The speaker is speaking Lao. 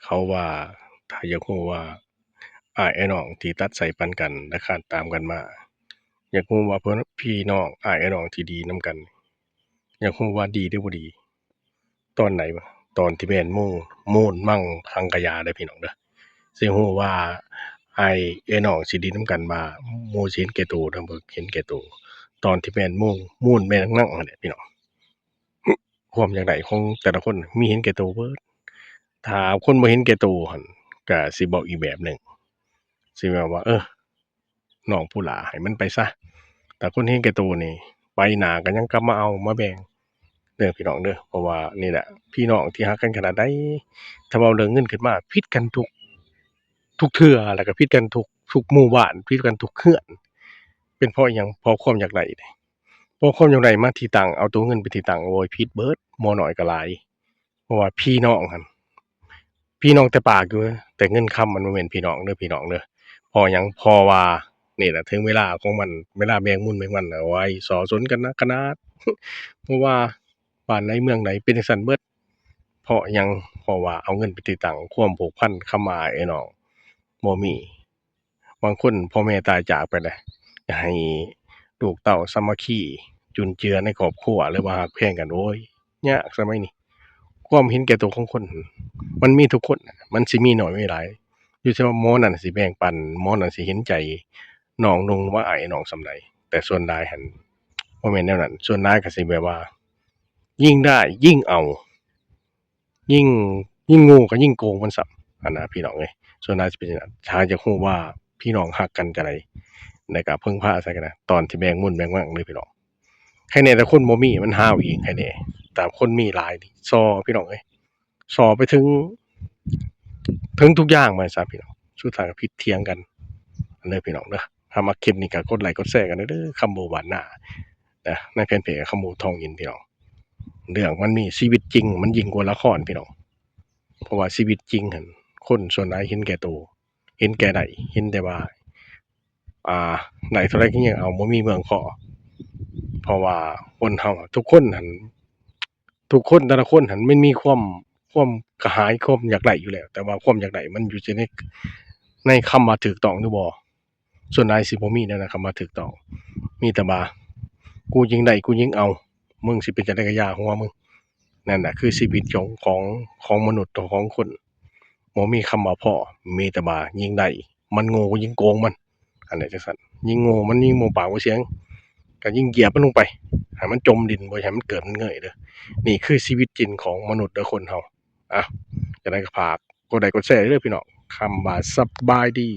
ເຂົາວ່າ ຖ້າຢາກຮູ້ວ່າອ້າຍແລະນ້ອງທີ່ຕັດສາຍພັນກັນ ແລະ ຄານຕາມກັນມາ, ຢາກຮູ້ວ່າເພິ່ນ ພີ່ນ້ອງອ້າຍແລະນ້ອງທີ່ດີນຳກັນ, ຢາກຮູ້ວ່າດີຫຼືບໍ່ດີ ຕອນໃດວະ? ຕອນທີ່ແມ່ນມູນ ມູນມັງສັງກະຢາເດີພີ່ນ້ອງເດີ. ຊິຮູ້ວ່າອ້າຍແລະນ້ອງຊິດີນຳກັນວ່າ ໝູ່ຊິເຫັນແກ່ໂຕ ຫຼືບໍ່ເຫັນແກ່ໂຕ ຕອນທີ່ແມ່ນມູນ ມູນແມ່ນນັງນັ້ນແຫຼະພີ່ນ້ອງ. ຄວາມຢາກໄດ້ຂອງແຕ່ລະຄົນມີເຫັນແກ່ໂຕເບິດ. ຖ້າຄົນບໍ່ເຫັນແກ່ໂຕຫັ້ນ ກະຊິເວົ້າອີກແບບໜຶ່ງ, ຊິແບບວ່າ ເອີ ນ້ອງຜູ້ຫຼ້າໃຫ້ມັນໄປຊະ. ແຕ່ຄົນເຫັນແກ່ໂຕນີ້ ໄປໜ້າກໍຍັງກັບມາເອົາມາແບ່ງເດີພີ່ນ້ອງເດີ. ເພາະວ່ານີ້ແຫຼະ ພີ່ນ້ອງທີ່ຮັກກັນຂະໜາດໃດ ຖ້າເວົ້າເລື່ອງເງິນຂຶ້ນມາ ຜິດກັນທຸກ ທຸກເທື່ອ ແລ້ວກໍຜິດກັນທຸກ ທຸກໝູ່ບ້ານ ຜິດກັນທຸກເຮືອນ. ເປັນເພາະຫຍັງ? ເພາະຄວາມຢາກໄດ້. ເພາະຄວາມຢາກໄດ້ມາທີ່ຕັ້ງ ເອົາຕົວເງິນເປັນທີ່ຕັ້ງ ໂອ້ຍ ຜິດເບິດ ໝໍນ້ອຍກໍຫຼາຍ. ເພາະວ່າພີ່ນ້ອງຫັ້ນ ພີ່ນ້ອງແຕ່ປາກຢູ່ ແຕ່ເງິນຄຳມັນບໍ່ແມ່ນພີ່ນ້ອງເດີ ພີ່ນ້ອງເດີ. ເພາະຫຍັງ? ເພາະວ່ານີ້ແຫຼະ ເຖິງເວລາຂອງມັນ ເວລາແບ່ງບຸນແບ່ງຫຍັງລະ ໂອ້ຍ ສໍ້ສົນກັນໜັກຂະໜາດ. ເພາະວ່າບ້ານໃດເມືອງໃດເປັນຈັ່ງຊັ້ນເບິດ. ເພາະຫຍັງ? ເພາະວ່າເອົາເງິນເປັນທີ່ຕັ້ງ ຄວາມຜູກພັນຄຳວ່າອ້າຍເອື້ອຍນ້ອງບໍ່ມີ. ບາງຄົນພໍ່ແມ່ຕາຍຈາກໄປແລ້ວ ຢາກໃຫ້ລູກເຕົ້າສາມັກຄີຈຸນເຈືອໃນຄອບຄົວ ຫຼືວ່າຮັກແພງກັນ ໂອ້ຍ ຍາກສະໄໝນີ້. ຄວາມເຫັນແກ່ໂຕຂອງຄົນ ມັນມີທຸກຄົນ ມັນຊິມີໜ້ອຍມີຫຼາຍ ຢູ່ທີ່ວ່າໝໍນັ້ນຊິແບ່ງປັນ ໝໍນັ້ນຊິເຫັນໃຈນ້ອງນຸ່ງ ຫຼືວ່າອ້າຍນ້ອງສ່ຳໃດ. ແຕ່ສ່ວນຫຼາຍຫັ້ນບໍ່ແມ່ນແນວນັ້ນ ສ່ວນຫຼາຍກໍຊິແບບວ່າ ຍິ່ງໄດ້ຍິ່ງເອົາ ຍິ່ງ ຍິ່ງໂງ່ກໍຍິ່ງໂກງມັນຊ້ຳຫັ້ນນະພີ່ນ້ອງເອີຍ. ສ່ວນຫຼາຍຊິເປັນຈັ່ງນັ້ນ. ຖ້າຢາກຮູ້ວ່າພີ່ນ້ອງຮັກກັນຈັ່ງໃດ ແລ້ວກໍເພິ່ງພາອາໄສກັນນະ ຕອນທີ່ແບ່ງບຸນແບ່ງຫຍັງເດີພີ່ນ້ອງ. ໃຄແນ່ແຕ່ຄົນບໍ່ມີມັນຫາເອົາເອງ ໃຄແນ່ ແຕ່ຄົນມີຫຼາຍນີ້ ສໍ້ພີ່ນ້ອງເອີຍ ສໍ້ໄປເຖິງ ເຖິງທຸກຢ່າງວ່າຊັ້ນພີ່ນ້ອງ. ສຸດທ້າຍກໍຜິດຖຽງກັນເດີພີ່ນ້ອງເດີ. ຖ້າມັກຄລິບນີ້ກໍກົດໄລກົດແຊກັນເດີ ຄຳໂບບ້ານນານະ ໃນແຟນເພຈຄຳໂບທອງອິນພີ່ນ້ອງ. ເລື່ອງມັນມີຊີວິດຈິງ ມັນຍິ່ງກວ່າລະຄອນພີ່ນ້ອງ. ເພາະວ່າຊີວິດຈິງຫັ້ນ ຄົນສ່ວນຫຼາຍເຫັນແກ່ໂຕ ເຫັນແກ່ໄດ້ ເຫັນແຕ່ວ່າ ອ່າ ໄດ້ເທົ່າໃດກໍຍັງເອົາ ບໍ່ມີເມືອງພໍ. ເພາະວ່າຄົນເຮົາ ທຸກຄົນຫັ້ນ ທຸກຄົນ ແຕ່ລະຄົນຫັ້ນ ມັນມີຄວາມ ຄວາມກະຫາຍ ຄວາມຢາກໄດ້ຢູ່ແລ້ວ ແຕ່ວ່າຄວາມຢາກໄດ້ມັນຢູ່ທີ່ໃນ ໃນຄຳວ່າຖືກຕ້ອງຫຼືບໍ່. ສ່ວນຫຼາຍຊິບໍ່ມີແນວນັ້ນ ຄຳວ່າຖືກຕ້ອງ ມີແຕ່ວ່າ ກູຍິ່ງໄດ້ ກູຍິ່ງເອົາ ມຶງຊິເປັນຈັ່ງໃດກໍຢ່າຫົວມຶງ. ນັ້ນແຫຼະຄືຊີວິດຂອງ ຂອງ ຂອງມະນຸດ ຂອງຄົນ ບໍ່ມີຄຳວ່າພໍ ມີແຕ່ວ່າຍິ່ງໄດ້ ມັນໂງ່ຍິ່ງໂກງມັນ ອັນໃດຈັ່ງຊັ້ນ. ຍິ່ງໂງ່ມັນຍິ່ງບໍ່ປາກບໍ່ສຽງ ກໍຍິ່ງຢຽບມັນລົງໄປ ໃຫ້ມັນຈົມດິນ ບໍ່ໃຫ້ມັນເກີດມັນເງີຍເດີ. ນີ້ຄືຊີວິດຈິງຂອງມະນຸດເດີ ຄົນເຮົາ. ອ່ະ ຈັ່ງໃດກໍຝາກກົດໄລກົດແຊເດີພີ່ນ້ອງ. ຄຳວ່າສະບາຍດີ.